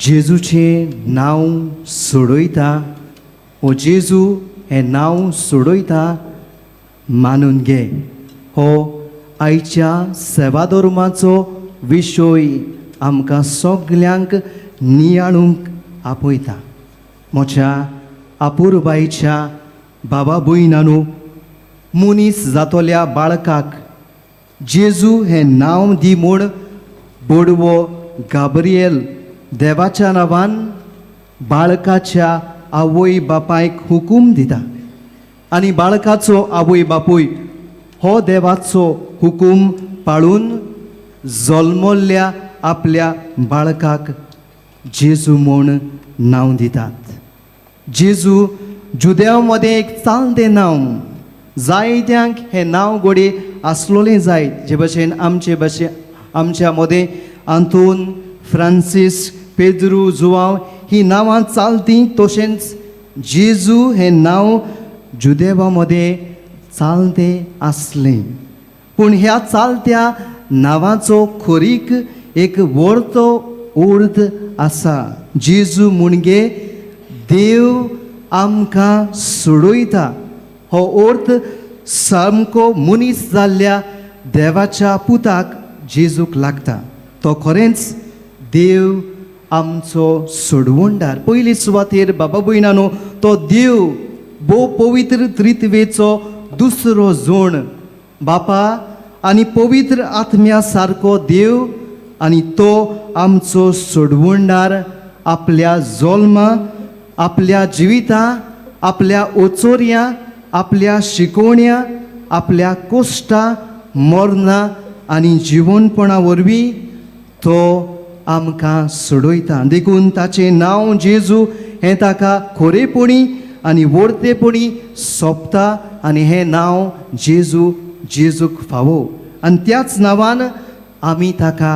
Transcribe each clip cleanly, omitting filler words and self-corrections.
जेजूचें नांव सोडयता ओ जेजू हें नांव सोडयता मानून घे हो आयच्या सेवाधर्माचो विशय आमकां सगल्यांक नियाळूंक आपयता. म्हज्या आपुरबायच्या बाबा भयणांनो, मनीस जातल्या बाळकाक जेजू हें नांव दी म्हूण बोडवो गाब्रिएल देवाच्या नांवान बाळकाच्या आवय बापायक हुकूम दिता आनी बाळकाचो आवय बापूय हो देवाचो हुकूम पाळून जल्मल्ल्या आपल्या बाळकाक जेजू म्हूण नांव दितात. जेजू जुदेव मदें एक चालतें नांव, जायत्यांक हें नांव घडये आसलोलें जायत, जे भशेन आमचे भशेन आमच्या मदें आंतोन, फ्रांसीस, पेद्रू, जुवांव ही नांवां चालतीं, तशेंच जेजू हें नांव जुदेवा मदें चालतें आसलें. पूण ह्या चालत्या नांवाचो खोरीक एक वर्तो अर्थ आसा. जेजू म्हणजे देव आमकां सोडयता. हो अर्थ सामको मनीस जाल्ल्या देवाच्या पुताक जेजूक लागता. तो खरेंच देव आमचो सोडवणदार. पयली सुवातेर बाबा भयणानो, तो देव भोव पवित्र त्रित्वेचो दुसरो जोण, बापा आनी पवित्र आत्म्या सारको देव, आनी तो आमचो सोडवणदार. आपल्या जल्मा, आपल्या जिविता, आपल्या ओचोर्या, आपल्या शिकोवण्या, आपल्या कोश्टा, मरणां आनी जिवनपणा वरवीं तो आमकां सोडयता. देखून ताचें नांव जेजू हें ताका खोरेपणी आनी वर्तेपणी सोंपता आनी हें नांव जेजू जेजूक फावो आनी त्याच नांवान आमी ताका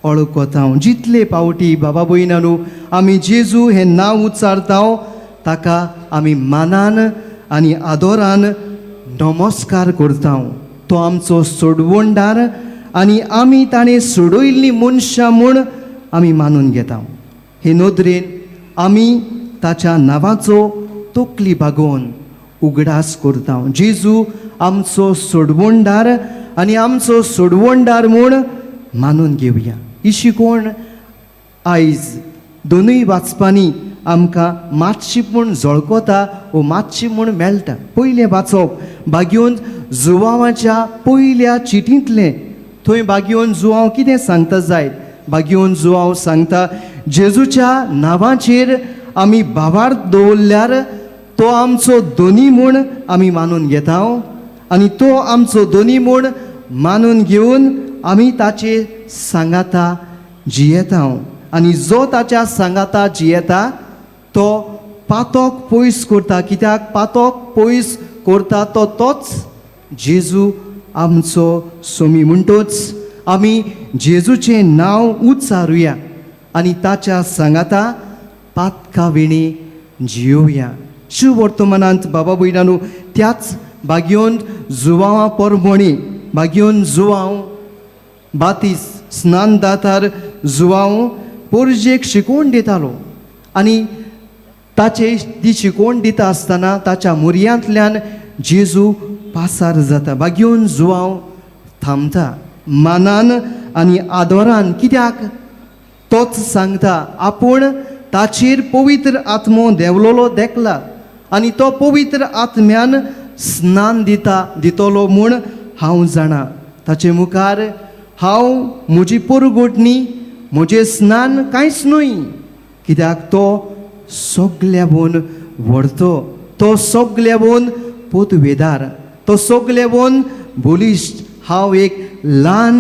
वळखता. जितले पावटी बाबा भयणांनो आमी जेजू हें नांव उच्चारता, ताका आमी मानान आनी आदरान नमस्कार करता. तो आमचो सोडवणदार आनी आमी ताणें सोडयल्लीं मनशां म्हूण आमी मानून घेता. हे नदरेन आमी ताच्या नांवाचो तकली बागोवन उगडास करता. जेजू आमचो सोडवणदार आनी आमचो सोडवणदार म्हूण मानून घेवया. ही शिकवण आयज दोनूय वाचपांनी आमकां मातशी म्हूण झळकता वो मातशी म्हूण मेळटा. पयलें वाचप बागयोन जुवांवाच्या पयल्या चिटींतलें. थंय बागयोन जुवांव कितें सांगता जायत? बागयोन जुवांव सांगता, जेजूच्या नांवाचेर आमी भावार्थ दवरल्यार तो आमचो दोनी म्हूण आमी मानून घेता आनी तो आमचो दोनी म्हूण मानून घेवन आमी ताचे सांगाता जियेता आनी जो ताच्या सांगाता जियेता तो पातोक पयस करता. कित्याक पातोक पयस करता तो तोच जेजू आमचो सोमी. म्हणटोच आमी जेजूचें नांव उच्चारुया आनी ताच्या सांगाता पातका विणी जियोवया. शुवर्तमानांत बाबा भयणांनो, त्याच बागयोन जुवांवा परमणी बागयोन जुवांव बातीस स्नान दातार जुवांव पोरजेक शिकोवन दितालो आनी ताचे ती शिकोवण दिता आसतना ताच्या मुरयांतल्यान जेजू पासार जाता. बागयोन जुवांव थांबता मानान आनी आदरान. कित्याक? तोच सांगता आपूण ताचेर पवित्र आत्मो देंवलोलो देखला आनी तो पवित्र आत्म्यान स्नान दिता दितलो म्हूण हांव जाणा. ताचे मुखार हांव म्हजी पोरगोटणी म्हजें स्नान कांयच न्हय, कित्याक तो सगल्यावन व्हरतो, तो सगल्यावन पोतवेदार, तो सगल्यावन बलिश्ट. हांव एक ल्हान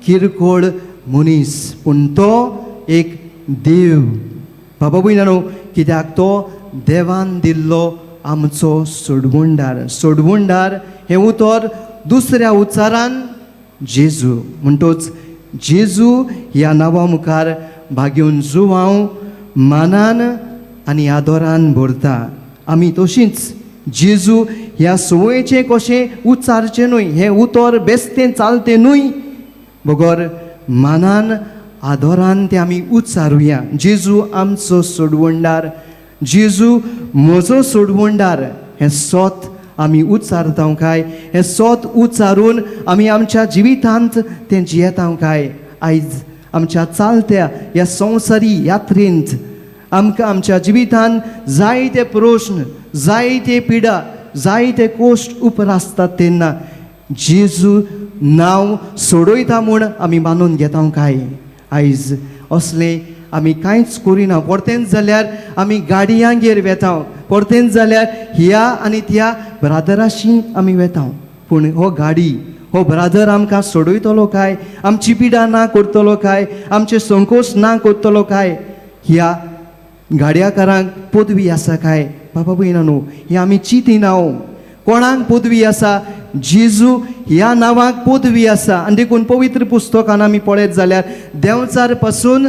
किरकोळ मनीस, पूण तो एक देव. बाबा भयणांनो, कित्याक तो देवान दिल्लो आमचो सोडवणदार. सोडवणदार हें उतर दुसऱ्या उच्चारान जेजू. म्हणटोच जेजू ह्या नांवा मुखार भागेवन जुवांव मानान आनी आदरान भरता. आमी तशींच जेजू ह्या संवयेचें कशें उच्चारचें न्हय, हें उतर बेस्तें चालतें न्हय, बगर मानान आदरान तें आमी उच्चारुया. जेजू आमचो सोडवणदार, जेजू म्हजो सोडवणदार हें सोत आमी उच्चारता काय? हें सोत उच्चारून आमी आमच्या जिवितांत तें जियेता काय? आयज आमच्या चालत्या ह्या संवसारी यात्रेंत आमकां आमच्या जिवितांत जायते प्रश्न, जायते पिडा, जायते कोश्ट उपरासतात तेन्ना जेजू नांव सोडयता म्हूण आमी मानून घेता काय? आयज असलें आमी कांयच करिना. परतेंच जाल्यार आमी गाडयांगेर वेता, परतेंच जाल्यार ह्या आनी त्या ब्रादराशी आमी वेता. पूण हो गाडी, हो ब्रादर आमकां सोडयतलो काय? आमची पिडा ना करतलो काय? आमचे संकोच ना करतलो काय? ह्या गाडयाकारांक पदवी आसा काय? बाबा भयणांनो, हें आमी चिंतिना. कोणाक पदवी आसा? जेजू ह्या नांवाक पदवी आसा. आनी देखून पवित्र पुस्तकान आमी पळयत जाल्यार देंवचार पासून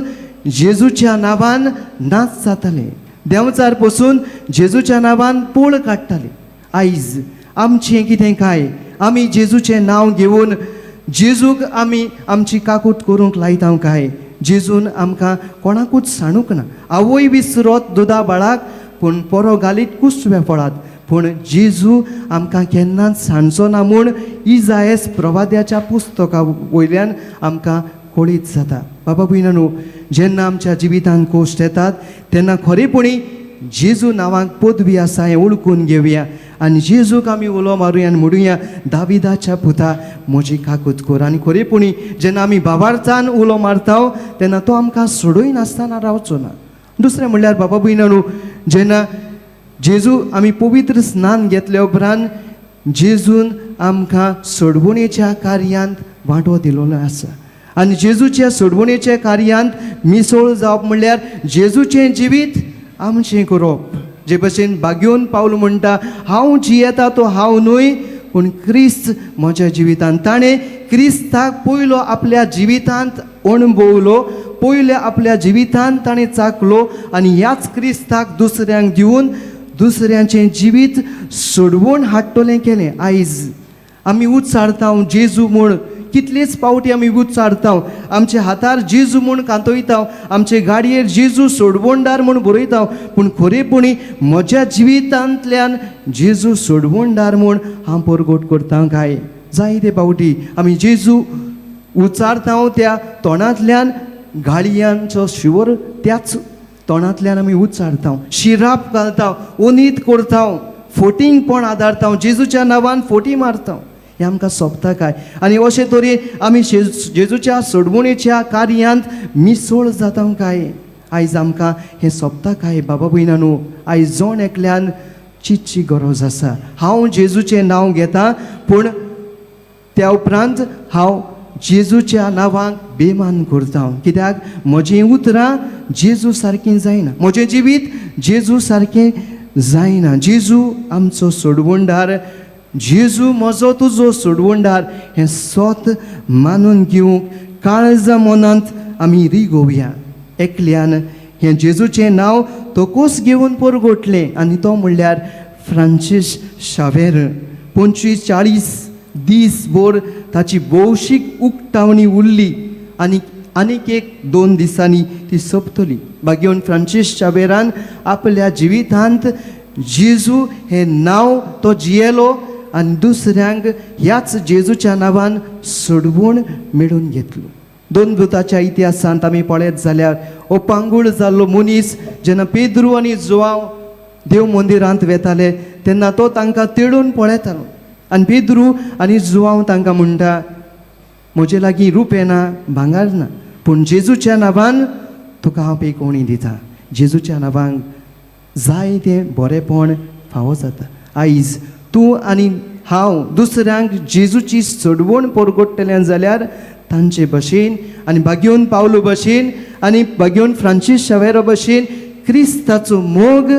जेजूच्या नांवान नाच जाताले, देंवचार पासून जेजूच्या नांवान पोळ काडटाले. आयज आमचें कितें काय? आमी जेजूचें नांव घेवन जेजूक आमी आमची काकूट करूंक लायता काय? जेजून आमकां कोणाकूच सांडूंक ना. आवय विसरत दुदा बाळाक, पूण पोरो घालीत कुसव्या फळात, पूण जेजू आमकां केन्नाच सांडचो ना म्हूण इजायस प्रवाद्याच्या पुस्तका वयल्यान आमकां कळीत जाता. बाबा भयणांनो, जेन्ना आमच्या जिवितांत कोश्ट येतात तेन्ना खरेपणी जेजू नांवाक पदवी आसा हें वळखून घेवया आनी जेजूक आमी उलो मारुया आनी म्हणुया, दाविदाच्या पुता म्हजी काकूत कर. आनी खरेपणी जेन्ना आमी बाबार्थान उलो मारता तेन्ना तो आमकां सोडय नासतना रावचो ना. दुसरें म्हणल्यार बाबा भयणांनो, जेन्ना जेजू आमी पवित्र स्नान घेतले उपरांत जेजून आमकां सोडवणेच्या कार्यांत वांटो दिलोलो आसा. आनी जेजूच्या सोडवणेच्या कार्यांत मिसळ जावप म्हणल्यार जेजूचें जिवीत आमचें करप. जे भशेन बागयोन पावल म्हणटा, हांव जियेता तो हांव न्हय पूण क्रिस्त म्हज्या जिवितांत. ताणें क्रिस्ताक पयलो आपल्या जिवितांत अणभवलो, पयले आपल्या जिवितांत ताणें चाखलो आनी ह्याच क्रिस्ताक दुसऱ्यांक दिवन दुसऱ्यांचें जिवीत सोडवून हाडटलें केलें. आयज आमी उच्चारता जेजू म्हूण, कितलेच पावटी आमी उच्चारता, आमच्या हातार जेजू म्हूण कांतयता, आमचे गाडयेर जेजू सोडवणदार म्हूण बरयता, पूण खरेपणी म्हज्या जिवितांतल्यान जेजू सोडवणदार म्हूण हांव परगट करता काय? जायते पावटी आमी जेजू उच्चारता त्या तोंडांतल्यान गाळयांचो शिवर त्याच तोंडांतल्यान आमी उच्चारता, शिराप घालता, ओनीत करता, फोटींगपण आदारता, जेजूच्या नांवान फोटी मारता. हें आमकां सोंपता काय? आनी अशे तरेन आमी जेजूच्या सोडवणेच्या कार्यांत मिसळ जाता काय? आयज आमकां हें सोंपता काय? बाबा भयणांनो, आयज जण एकल्यान चिंतची गरज आसा. हांव जेजूचें नांव घेता पूण त्या उपरांत हांव जेजूच्या नांवाक बेमान करता. कित्याक म्हजीं उतरां जेजू सारकीं जायना, म्हजें जिवीत जेजू सारकें जायना. जेजू आमचो सोडवणदार, जेजू म्हजो तुजो सोडवणदार हें सोत मानून घेवंक काळजा मनांत आमी रिगोवया. एकल्यान हें जेजूचें नांव तोकोस घेवन परगटलें आनी तो म्हणल्यार फ्रांसीस शावेर. 45 दीस भर ताची भौशीक उक्तावणी उरली आनी आनीक 1-2 दिसांनी ती सोंपतली. बागेवन फ्रांसीस शावेरान आपल्या जिवितांत जेजू हें नांव तो जियेलो आनी दुसऱ्यांक ह्याच जेजूच्या नांवान सोडवून मेळून घेतलो. दोन दुताच्या इतिहासांत आमी पळयत जाल्यार हो पांगूळ जाल्लो मनीस जेन्ना पेद्रू आनी जुवांव देव मंदिरांत वेताले तेन्ना तो तांकां तेडून पळयतालो आनी पेद्रू आनी जुवांव तांकां म्हणटा, म्हजे लागीं रुपें ना, भांगर ना, पूण जेजूच्या नांवान तुका हांव पेकोवणी दिता. जेजूच्या नांवान जाय तें बरेंपण फावो जाता. आयज तूं आनी हांव दुसऱ्यांक जेजूची सोडवण परगट्टलें जाल्यार तांचे भशेन आनी बागयोन पावलो भशेन आनी बागयोन फ्रांसीस शावेरो भशेन क्रिस्ताचो मोग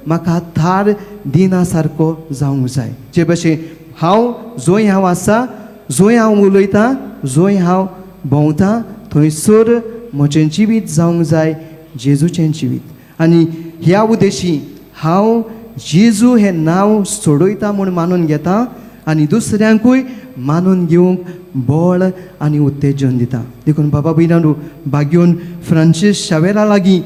म्हाका थार दिना सारको जावंक जाय. जे भशेन हांव जंय हांव आसा, जंय हांव उलयतां, जंय हांव भोंवतां थंयसर म्हजें जिवीत जावंक जाय जेजूचें जिवीत. आनी ह्या उद्देशी हांव जेजू हें नांव सोडयता म्हूण मानून घेता आनी दुसऱ्यांकूय मानून घेवंक बळ आनी उत्तेजन दिता. देखून बाबा भयणांनो, भाग्योन फ्रांसीस शावेरा लागीं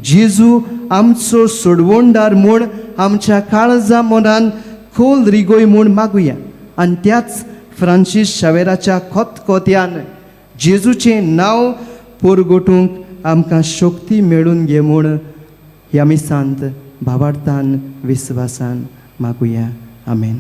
जेजू आमचो सोडवणदार म्हूण आमच्या काळजा मनान खोल रिगोय म्हूण मागुया आनी त्याच फ्रांसीस शावेराच्या खतखत्यान जेजूचें नांव परगटूंक आमकां शक्ती मेळून घे म्हूण ह्या मिसांत भावार्थान विस्वासान मागुया. आमेन.